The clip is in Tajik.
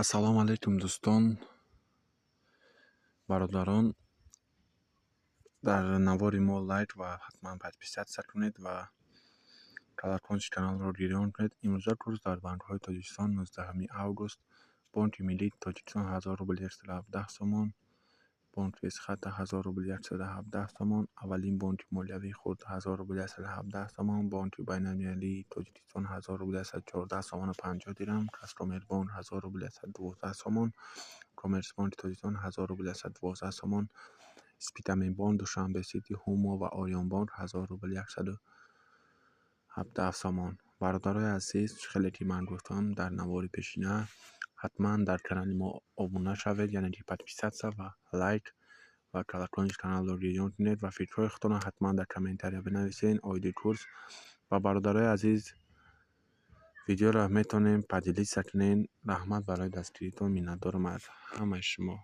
Ассалому алайкум, дӯстон, бародарон. Дар навори мо лайк ва ҳатман подписаться кунед ва колокольчик каналро гирён кунед. Имрӯза курс дар банкҳои Тоҷикистон, 19 август: Бонки миллии Тоҷикистон 1000 рубл 117 сомон, Бонки Эсхата 1000 рубл 117 сомон, Аввалин бонки молиявии хурд 1000 рубл 117 сомон, Бонки байналмилалии Тоҷикистон 1000 рубл 114 сомону 50 дирам, Казкоммерцбонк 1000 рубл 112 сомон, Коммерцбонки Тоҷикистон 1000 рубл 112 сомон, Спитаменбонк, Душанбе Сити, Ҳумо ва Ориёнбонк 1000 рубл 117 сомон. Бародарои азиз, хеле ки ман гуфтам дар навори пешина, ҳатман дар канали мо обуна шавед, яъне ки подписаться ва лайк ва колокольчик каналро гирён кунед ва фикрҳои худтонро ҳатман дар комментария бинависед оиди курс. Ва, бародарои азиз, видеоро метавонем поделиться кунем. Раҳмат барои дастгиритон, миннатдорам аз ҳамаи шумо.